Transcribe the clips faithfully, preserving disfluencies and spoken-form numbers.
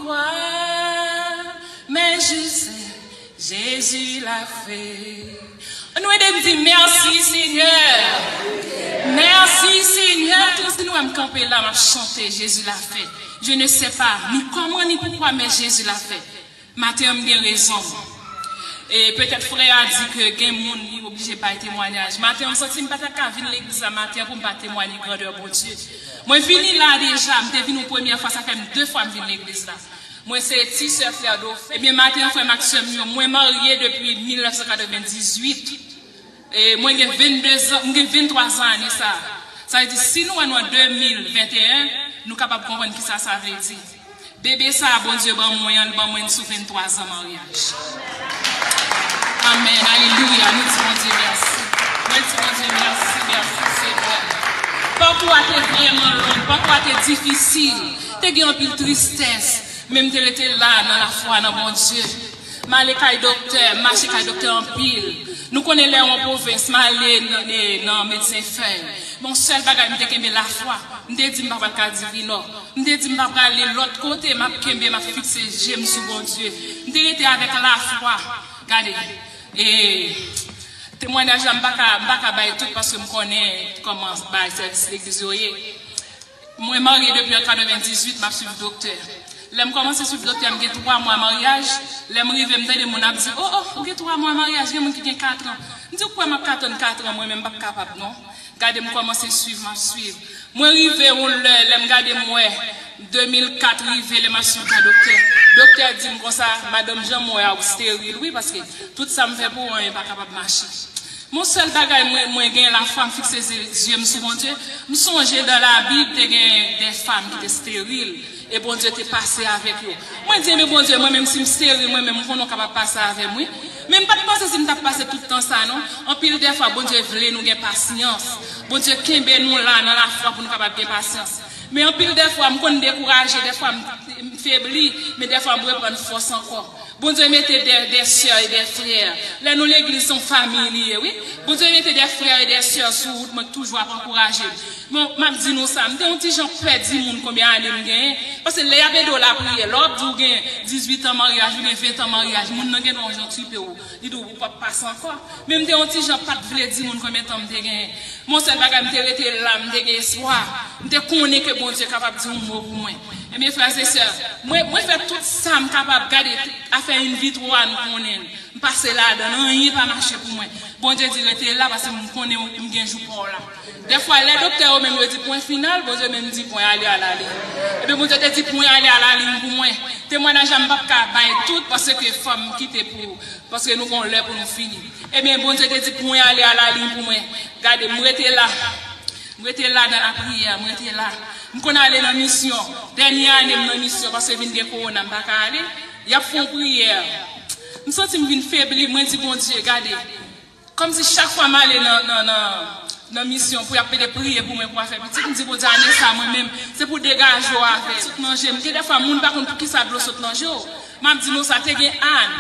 Pourquoi, mais je sais, Jésus l'a fait. Nou ede m di, mèsi, Senyè. Mèsi, Senyè. Tout si nou wè m kanpe la, m ap chante, Jésus l'a fait. Je ne sais pas ni comment ni pourquoi, mais Jésus l'a fait. Maten an, m gen rezon. E petèt frè a di ke gen moun li oblije bay temwayaj. Maten an, m santi m pa ta ka vin legliz la maten an pou m pa temwaye grandè Bondye. Mwen vini la deja, m te vin yon premyè fwa, sa fè m de fwa m vin legliz la. Mwen se ti sè frè Dofin. Ebyen, maten an, frè m ak sè m yo, mwen marye depi mil nèf san katrevendizuit. E mwen gen vennde zan, m gen venntwa zan ane sa. Sa vle di, si nou wè nou an de mil venteyen, nou kapab konprann kisa sa vle di. Bebe sa a Bondye ban mwen an, li ban mwen sou venntwa zan maryaj. Amèn, alelouya, nou di Bondye mèsi. Mwen di Bondye mèsi, mèsi Senyè. Pakou a te vrèman long, pakou a te difisil. Te gen anpil tristès, men m te rete la nan lafwa nan Bondye. M ale kay doktè, m mache kay doktè anpil. Nou konnen lè w an pwovens, m ale nan, nan, nan medsen fèy. Men yon sèl bagay, m te kenbe lafwa. M te di m pa pral Kadivinò. M te di m pa prale lòt kote, m ap kenbe, m ap fikse je m sou Bondye. M te rete avèk lafwa. Gade, e temwayaj la, m pa ka, m pa ka bay tout paske m konnen kòman bagay sèvis legliz yo ye. Mwen marye depi an katrevendizuit, m ap swiv doktè. Lè m kòmanse swiv doktè, m gen twa mwa maryaj. Lè m rive, m tande moun ap di, "O, o, ou gen twa mwa maryaj, gen moun ki gen katran." M di, "Ou kwè m ap ka tann katran, mwen menm m p ap kapab non." Gade, m kòmanse swiv, m ap swiv. Mwen rive yon lè, lè m gade, m wè de mil kat rive, lè m ap swiv yon doktè. Doktè di m konsa, "Madanm, jan m wè a, ou steril, wi, paske tout sa m fè pou ou an, e pa kapab mache." Mon sèl bagay mwen, mwen gen lafwa, m fikse zye, zye m sou Bondye. M sonje dan Labib, te gen de fanm ki te steril, e Bondye te pase avèk yo. Mwen di, "Ebyen, Bondye, mwen menm, si m steril, mwen menm, m konnen w kapab pase avè m, wi." Men m pa t panse si m t ap pase tout tan sa, non. Anpil dèfwa, Bondye vle nou gen pasyans. Bondye kenbe nou la nan lafwa pou nou kapab gen pasyans. Men anpil dèfwa, m konn dekouraje, dèfwa m, m febli, men dèfwa m reprann fòs ankò. Bondye mete de, de sè e de frè. Lè nou legliz, se yon fanmi li ye, wi. Bondye mete de frè e de sè sou wout mwen ki toujou ap ankouraje m. Bon, m ap di nou sa, m te yon ti jan pè di moun konbyen ane m genyen. Paske lè y ap ede w lapriyè, lè w ap di w gen dizuit an maryaj, ou gen ven tan maryaj, moun nan gen dwa yon jan tripe w. Li di w, ou p ap pase ankò. Men m te yon ti jan pa t vle di moun konbyen tan m te genyen. Mon sèl bagay, m te rete la, m te gen espwa. M te konnen ke Bondye kapab di yon mo pou mwen. Ebyen, frè e sè, mwen, mwen fè tout sa m kapab. Gade, afè in vitro a, nou konnen l. M pase ladan l, anyen pa mache pou mwen. Bondye di, "Rete la, paske m konnen m gen jou pa w la." Dèfwa, lè doktè yo menm yo di pwen final, Bondye menm di pwen ale alalin. Ebyen, Bondye te di pwen ale alalin pou mwen. Temwayaj la, m p ap ka bay tout, paske fò m kite pou, paske nou gon lè pou nou fini. Ebyen, Bondye te di pwen ale alalin pou mwen. Gade, m rete la. M rete la nan lapriyè, m rete la. M konn ale nan misyon. Dènye ane m nan misyon, paske vin gen kowona, m pa ka ale. Y ap fè yon priyè. M santi m vin febli, mwen di Bondye, gade. Kòmsi chak fwa m ale nan, nan, nan, nan misyon pou y ap mete priye pou mwen pou afè pitit, m di, "Bondye, ane sa, mwen menm, se pou degaje w avè l." Sot nan je m. Gen dèfwa, moun pa konn poukisa dlo sot nan je w. M ap di nou sa, te gen Ann.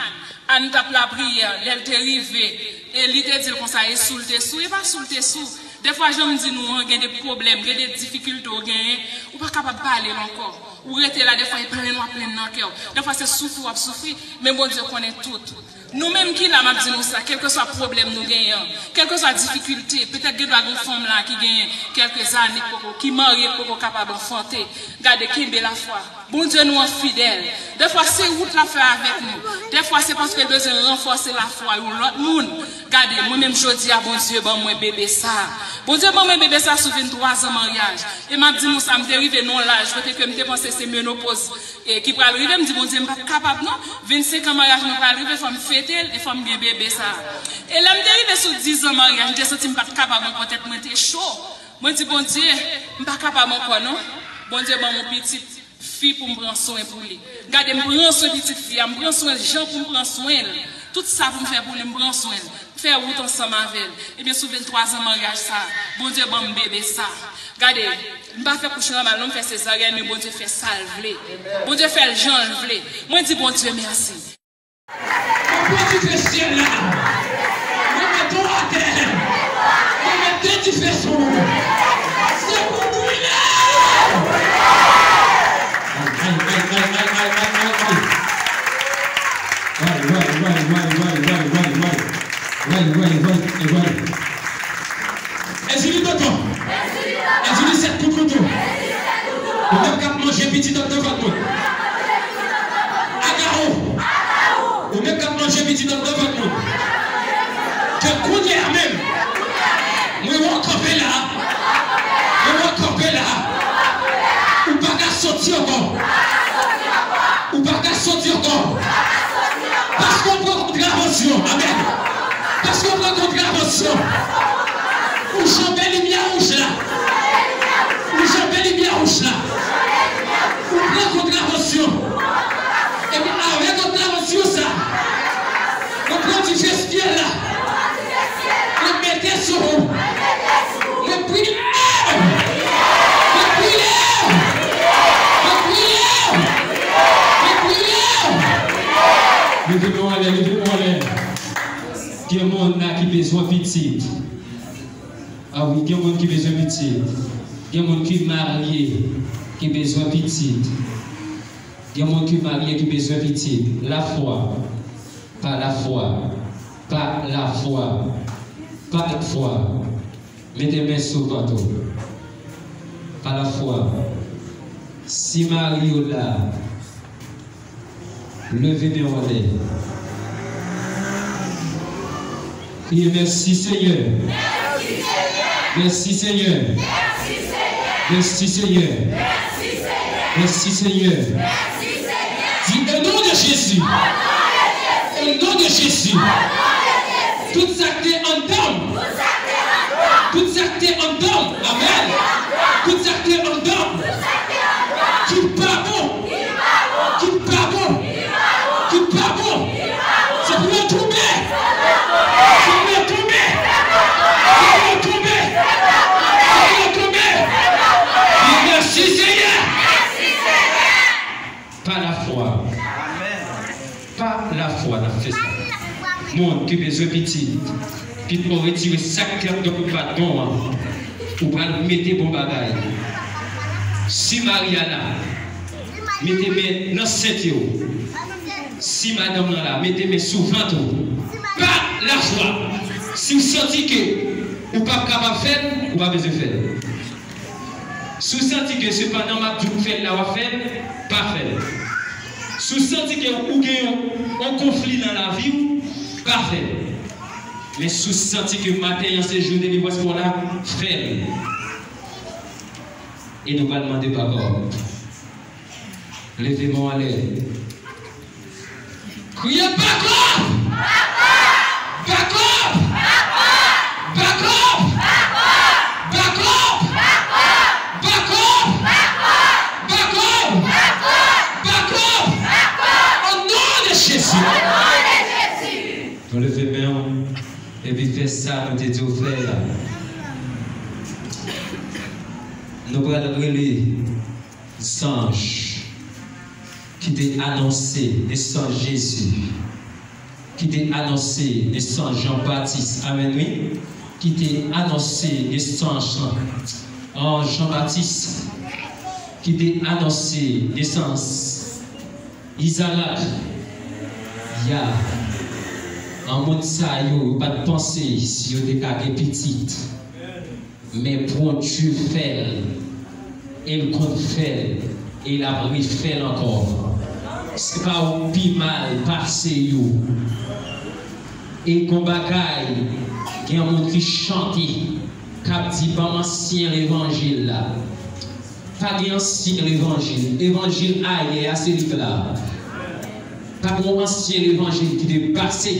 Ann t ap lapriyè, lè l te rive, e li te di l konsa, e si w te sou, e pa si w te sou. Dèfwa, jan m di nou an, gen de pwoblèm, gen de difikilte w genyen, ou pa kapab pale l ankò. Ou rete la, dèfwa, e plenn w ap plenn nan kè w. Dèfwa, se soufri w ap soufri, men Bondye konnen tout. Nou menm ki la, m ap di nou sa, kèlkeswa pwoblèm nou genyen an, kèlkeswa difikilte, petèt gen dwa gen yon fanm la ki genyen kèlke zane k poko, ki marye k poko kapab anfante. Gade, kenbe lafwa. Bondye nou an fidèl. Dèfwa, se wout l ap fè avèk nou. Dèfwa, se paske l bezwen ranfòse lafwa yon lòt moun. Gade, mwen menm jodi a, Bondye ban mwen bebe sa a. Bondye ban mwen bebe sa a sou venntwa zan maryaj. E m ap di nou sa, m te rive nan yon laj kote ke m te panse se menopoz e ki pral rive, m di, "Bondye, m p ap kapab non. Vennsenk an maryaj mwen pral rive, fò m fete l e fò m gen bebe sa a." E lè m te rive sou dizan maryaj, m te santi m pa t kapab ankò, tèt mwen te cho. Mwen di, "Bondye, m pa kapab ankò non." Bondye ban m yon pitit fi pou m pran swen pou li. Gade, m pran swen pitit fi a, m pran swen l jan pou m pran swen l. Tout sa pou m fè pou li, m pran swen l. Fè wout ansanm avè l. Ebyen, sou venntwa zan maryaj sa, Bondye ban m bebe sa. Gade, m pa fè kouch nòmal non, m fè sezaryèn, men Bondye fè sa l vle. Bondye fè l jan l vle. Mwen di Bondye mèsi. Mwen pran dife syèl la. Mwen met ou atè. Mwen met de dife sou ou. Se pou brile. Ay, ay, ay, ay, ay, ay, ay, ay. Ray, ray, ray, ray, ray, ray. Ray, ray, ray, ray, ray. Ezili tonton. Ezili sèt kout kouto. Ou menm k ap manje pitit anndan vant moun. Agawou. Ou menm k ap manje pitit anndan vant moun. Ke kounye a menm, mwen wè w kanpe la. Mwen wè w kanpe la. Ou pa ka soti ankò. Ou pa ka soti ankò. Paske w pran kontravansyon. Amèn. Paske w pran kontravansyon. Ou janbe limyè wouj la. Ou janbe limyè wouj la. Ou pran kontravansyon. Epi avèk kontravansyon sa, ou pran dife syèl la. Ou mete sou ou. Mwen priye! Mwen priye! Mwen priye! Mwen priye! Leve men w anlè, leve men w anlè. Gen moun la ki bezwen pitit. A wi, gen moun ki bezwen pitit. Gen moun ki marye, ki bezwen pitit. Gen moun ki marye, ki bezwen pitit. Lafwa. Pa lafwa. Pa lafwa. Pa lafwa. Mete men sou vant ou. Pa lafwa. Si mari w la, leve men w anlè. Kriye, mèsi, Senyè. Mèsi, Senyè. Mèsi, Senyè. Mèsi, Senyè. Di, au nom de Jésus. Au nom de Jésus. Tout sa k te anndan m. Tout sa k te anndan m. Amèn. Tout sa k te anndan m. Ki pa bon. Ki pa bon. Ki pa bon. Se pou yo tonbe. Se pou yo tonbe. Se pou yo tonbe. Se pou yo tonbe. Di, mèsi, Senyè. Pa lafwa. Pa lafwa n ap fè sa. Moun ki bezwen pitit, pitit mwen retire sa k te anndan vant an. Ou pral mete bon bagay. Si mari a la, mete men nan senti w. Si madanm nan la, mete men sou vant ou. Pa lafwa. Si w santi ke ou p ap kapab fè l, ou pa bezwen fè l. Si w santi ke se pandan m ap di w fè l la w ap fè l, pa fè l. Si w santi ke ou gen yon, yon konfli nan lavi w, pa fè l. Men si w santi ke maten an se jou delivrans pa w la, fè l. E nou pral mande papa w. Leve men w anlè. Kriye, back up! Back up! Back up! Back up! Au nom de Jésus! Nou leve men w epi fè sa nou te di w fè a. Nou pral rele zanj ki te anonse nesans Jezi, ki te anonse nesans Jan Batis, amèn wi, ki te anonse nesans, ah, Jan Batis, ki te anonse nesans Izarak, ya, an moun sa yo, yo pa t panse si yo te ka gen pitit. Men Bondye fè l, e l konn fè l, e l ap refè l ankò. Se pa ou pi mal pase yo. E gon bagay, gen yon moun ki chante, k ap di, "Ban m ansyen levanjil la." Pa gen ansyen levanjil. Levanjil ayè a, se li k la. Pa gen yon ansyen levanjil ki te pase.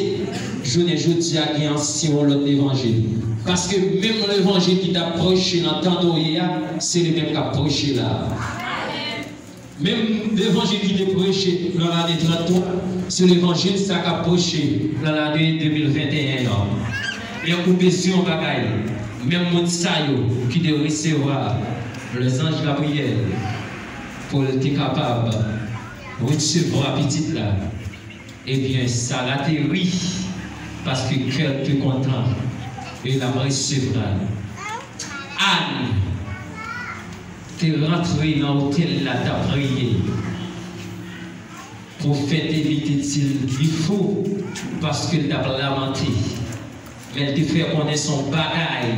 Jounen jodi a, gen ansyen yon lòt levanjil. Paske menm levanjil ki t ap preche nan tan Noye a, se li menm k ap preche la. Menm levanjil ki te preche nan lane trant twa, se levanjil sa k ap preche nan lane de mil venteyen an. Men ou bezwen yon bagay, menm moun sa yo ki te resevwa lèzanj Gabriyèl pou l te kapab resevwa pitit la, ebyen, Sara te ri, paske kè l te kontan, e l ap resevwa l. Ann te rantre nan otèl la, t ap priye. Pwofèt Eli te di l, "Li fou, Paske l t ap lamante. Men l te fè konnen se yon bagay,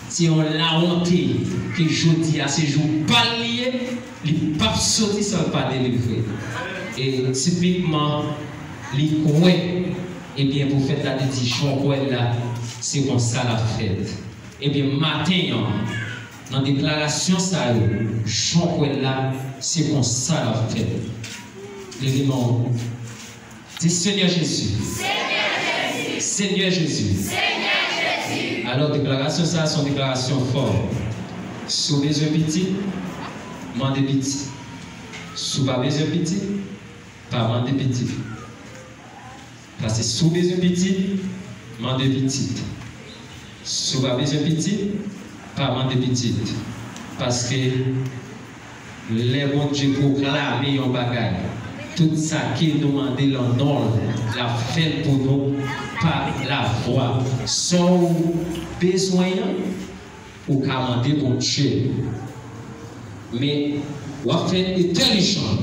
se yon lawonte ke jodi a se jou pa l li ye, li p ap soti san l pa delivre. E tipikman, li kwè, ebyen, pwofèt la te di, jan w kwè l la, se konsa l ap fèt. Ebyen, maten an, nan deklarasyon sa yo, jan w kwè l la, se konsa l ap fèt. Leve men w. Di, Senyè Jezi. Senyè Jezi. Senyè Jezi. Senyè Jezi. Alò, deklarasyon sa a se yon deklarasyon fò. Si w bezwen pitit, mande pitit. Si w pa bezwen pitit, pa mande pitit. Paske si w bezwen pitit, mande pitit. Si w pa bezwen pitit, pa mande pitit. Paske lè Bondye pwoklame yon bagay, tout sa ke nou mande l an non l, l ap fè l pou nou pa lavwa. Sa w bezwen an, ou ka mande Bondye. Men, w ap fè entèlijan.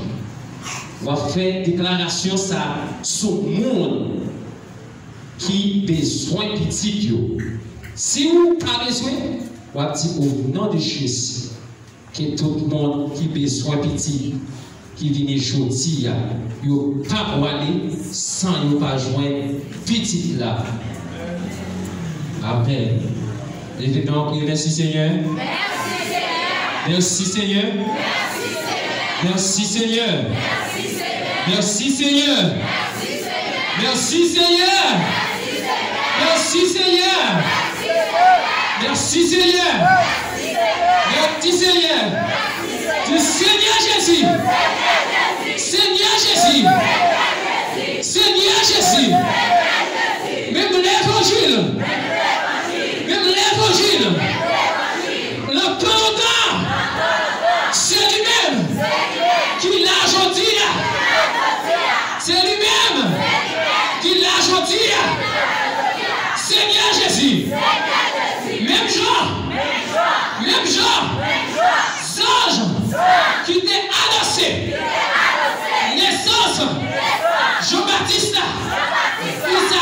W ap fè deklarasyon sa a sou moun ki bezwen pitit yo. Si w pa bezwen, w ap di, "O non de Jezi, ke tout moun ki bezwen pitit, ki vini jodi a, yo pa pwale san yo pa jwenn pitit la." Amèn. Leve men w, kriye, mèsi Senyè. Mèsi Senyè. Mèsi Senyè. Mèsi Senyè. Mèsi Senyè. Mèsi Senyè. Di, Senyè Jezi. Senyè Jezi. Senyè Jezi. Menm levanjil. Menm levanjil. Nan tan lontan, se li menm ki la jodi a. Se li menm ki la jodi a. Senyè Jezi, menm jan, menm jan, zanj ki te anonse nesans Jan Batis la, pou sa